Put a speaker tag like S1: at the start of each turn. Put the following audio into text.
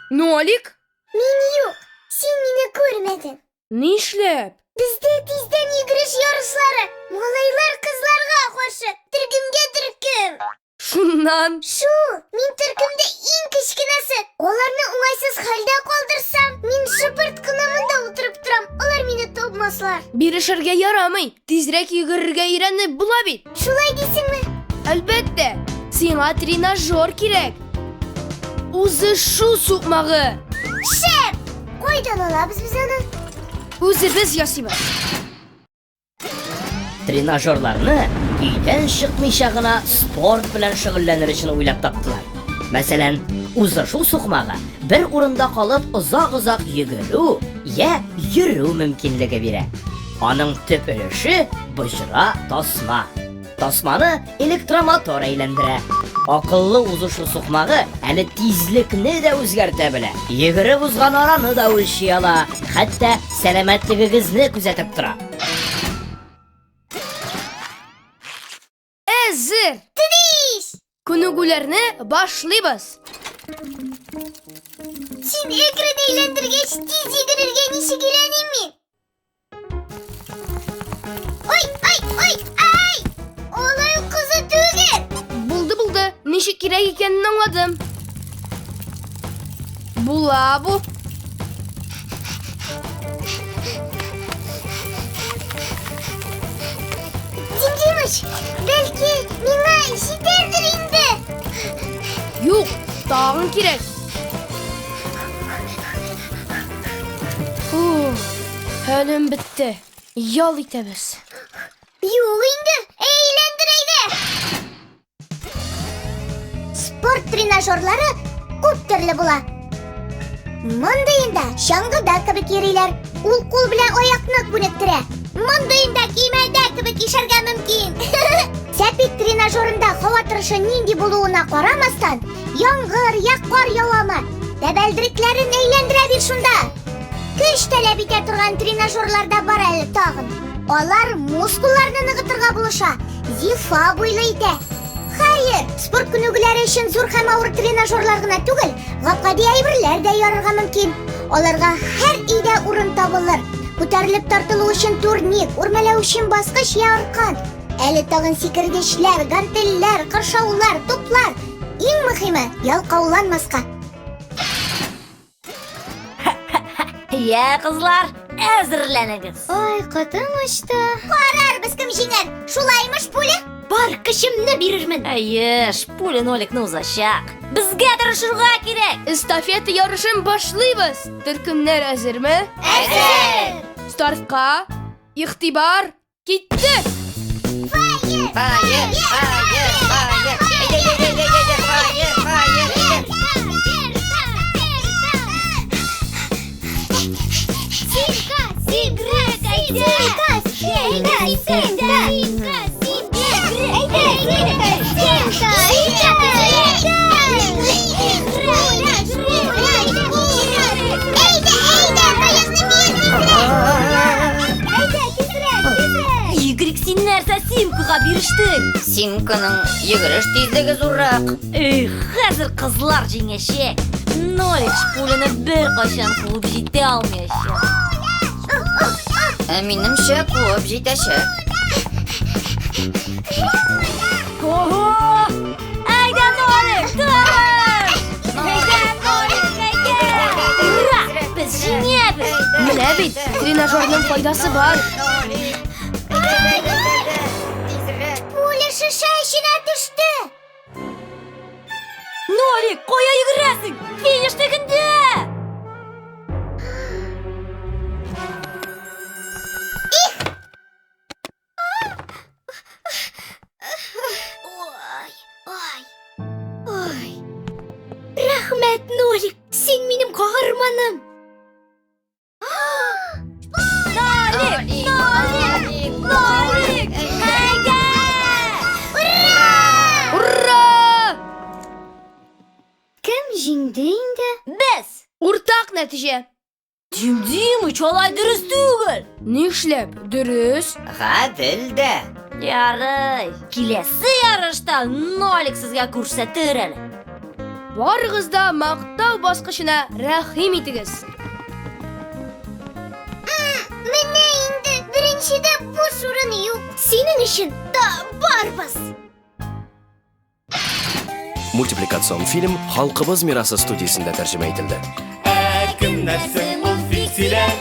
S1: Нолик?
S2: Мин юк, син мине күрмәдең.
S1: Нишләп?
S2: Бездә тиздән йөгереш ярышлары. Малайлар кызларга каршы, төркемгә төркем.
S1: Шуннан?
S2: Шул, мин төркемдә иң кечкенәсе. Аларны уңайсыз хәлдә калдырсам, мин шыпырт кына монда утырып торам. Алар мине тапмаслар.
S1: Бирешергә ярамый. Тизрәк йөгерергә өйрәнеп була бит.
S2: Шулай дисеңме?
S1: Әлбәттә, сиңа тренажер кирәк. Узышу сукмагы.
S2: Шәп! Кайдан алабыз без аны?
S1: Үзебез ясыйбыз.
S3: Тренажерларны өйдән чыкмыйча гына спорт белән шөгыльләнер өчен уйлап таптылар. Мәсәлән, узышу сукмагы бер урында калып озак-озак йөгерү я йөрү мөмкинлеге бирә. Аның төп өлеше боҗра тасма. Тасманы электромотор әйләндерә. Акыллы узышу сукмагы әле тизлекне дә үзгәртә белә. Йөгереп узган араны да үлчи ала, хәтта сәламәтлегегезне күзәтеп тора.
S1: Әзер!
S2: Тидиш!
S1: Күнегүләрне башлыйбыз.
S2: Син экран әйләндергәч, тиз йөгерергә ничек өйрәним мин? Ой, ой, ой, ай! Алай кызы түгел!
S1: Булды, булды. Ничек кирәк икәнен аңладым. Була бу.
S2: Димдимыч, бәлки миңа җитәрдер инде?
S1: Юк, тагын кирәк. Фу, хәлем бетте. Ял итәбез.
S2: Юк инде, әйләндер әйдә. Спорт тренажерлары күп төрле була. Мондыенда чаңгыда кебек йөриләр. Ул кул белән аякны күнектерә. Мондыенда кимәдә кебек ишәргә мөмкин. Сәпит тренажерында һава торышы нинди булуына карамастан, яңгыр я кар явамы, тәбәлдерекләрен әйләндерә бир шунда. Көч таләп итә торган тренажерлар да бар әле тагын. Алар мускулларны ныгытырга булыша, зифа буйлы итә. Хәер, спорт күнегүләре өчен зур һәм авыр тренажерлар гына түгел, гап-гади әйберләр дә ярарга мөмкин. Аларга һәр өйдә урын табылыр. Күтәрелеп тартылу өчен турник, үрмәләү өчен баскыч я аркан. Әле тагын сикергечләр, гантельләр, кыршаулар, туплар. Иң мөһиме, ялкауланмаска.
S4: Я, кызлар, әзерләнегез.
S2: Ай, котым очты. Карарбыз кем җиңәр. Шулаймы, Шпуля?
S4: Бар көчемне бирермен. Әйе, Шпуля ноликны узачак. Безгә тырышырга кирәк.
S1: Эстафета ярышын башлыйбыз. Төркемнәр әзерме?
S2: Әзер!
S1: Стартка игътибар киттек!
S2: Фаер!
S5: Фаер! Фаер! Фаер! Әйдә, әйдә, әйдә, әйдә, фаер, фаер, әйдә!
S2: Симка, Симка, Симка, Симка, Симка, Симка, Әйдә, Симка, Симка, Әйдә, әйдә, таякны миңа тизрәк! Әйдә, тизрәк, тизрәк!
S4: Игорь, син нәрсә Симкага бирештең?
S5: Симканың йөгереш тизлеге зуррак.
S4: Эх, хәзер кызлар җиңәчәк. Нолик шпулины беркайчан куып җитә алмаячак.
S5: Ә минемчә, куып җитәчәк.
S4: Ого! Әйдә, Нолик, тырыш! Әйдә, Нолик, әйдә! Ура! Без җиңәбез!
S1: Менә бит, тренажерның файдасы бар.
S2: Пуля шешә эченә төште!
S4: Нолик, кая йөгерәсең? Финиш тегендә!
S2: Ой, ой.
S4: Ой. Рәхмәт, Нолик, син минем каһарманым. Нолик, Нолик, Нолик, әйдә!
S1: Ура!
S2: Кем җиңде инде?
S4: Без!
S1: Уртак нәтиҗә.
S4: Дим Димыч, алай дөрес түгел.
S1: Нишләп? Дөрес.
S5: Гадел дә.
S4: Ярый, киләсе ярышта Нолик сезгә күрсәтер әле.
S1: Барыгыз да мактау баскычына рәхим итегез.
S2: Менә инде беренчедә буш урын юк. Синең өчен табарбыз.
S6: Мультипликацион фильм Халкыбыз мирасы студиясендә тәрҗемә ителде.
S7: Ә кемнәр соң ул фиксиләр?